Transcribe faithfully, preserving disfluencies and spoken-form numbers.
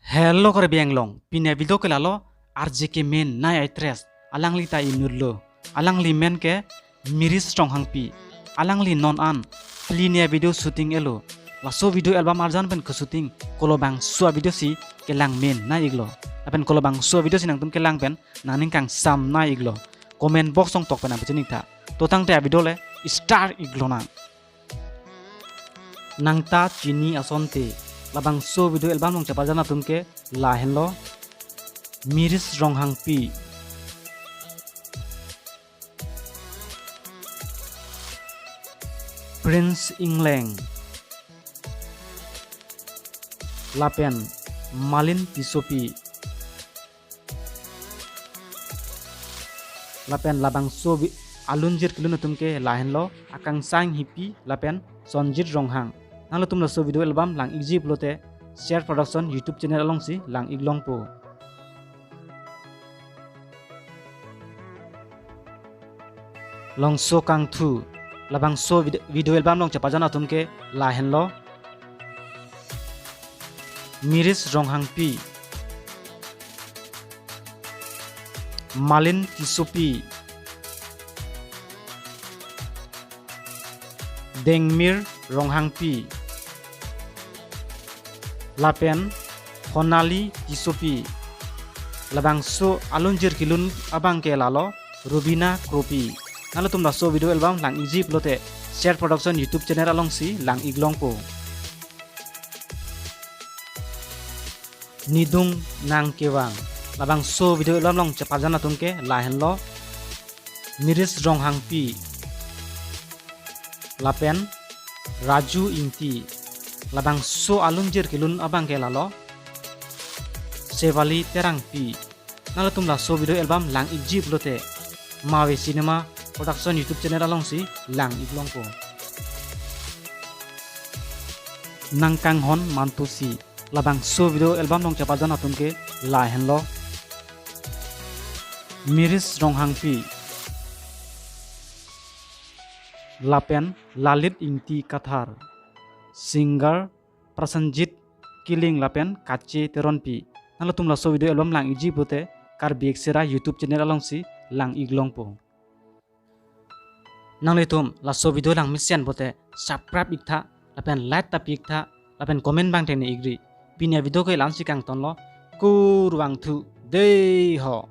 Hello Karbi Anglong, pini avideo ke lalo R J K main nai actress, alangli ta inutlo, alangli men ke Miris Ronghangpi, alangli non an pini avideo shooting elo, laso video album arjan pen ke shooting, kolobangso avideo si kelang main nai iklo, lapen kolobangso avideo si nangtum kelang pen nangning kangsam nai iklo, comment box along tok pen nangpachini tha, to tangte avideo le start iklonang. Nangta chini asonte, labangso video album along cheparjan atum ke lahenlo, Miris Ronghangpi, Prince Engleng, lapen Malin Tissopi. Lapen labangso vi-, alunjir kelun atum ke lahenlo, Akangsha Enghipi lapen Sonjit Ronghang. Nanglitum laso video album lang ikji pulote Share Production YouTube channel alongsi lang iklongpo. Longso Kangthu, labangso vid-, video album along cheparjan atum ke lahenlo, Miris Ronghangpi, Malin Tissopi, Dengmir Ronghangpi, lapen Honali Tissopi. Labangso alunjir kelun abang ke lalo, Rubina Kropi. Nanglitum laso video album lang ikji pulote Share Production YouTube channel alongsi lang iklongpo. Nidung Nangkevang, labangso video album along cheparjan atum ke lahenlo, Miris Ronghangpi lapen Raju Ingti. Labangso alunjir kelun abang ke lalo, Shefali Terangpi. Nanglitum laso video album lang ikji pulote Mave Cinema Production YouTube channel alongsi lang iklongpo. Nangkanghon Mantusi, labangso video album along cheparjan atum ke lahenlo, Miris Ronghangpi lapen Lalit Ingti Kathar, singer Prasenjit Killing lapen Kache Teronpi. Nanglitum laso video album lang ikji pulote Karbi Aksara YouTube channel alongsi lang iklongpo. Nanglitum laso video lang mesen pulote subscribe iktha, lapen like ta pi iktha, lapen comment abang tengne ikri. Pini avideo ke la-ansi kangtonlo, kurvangthu dei ho.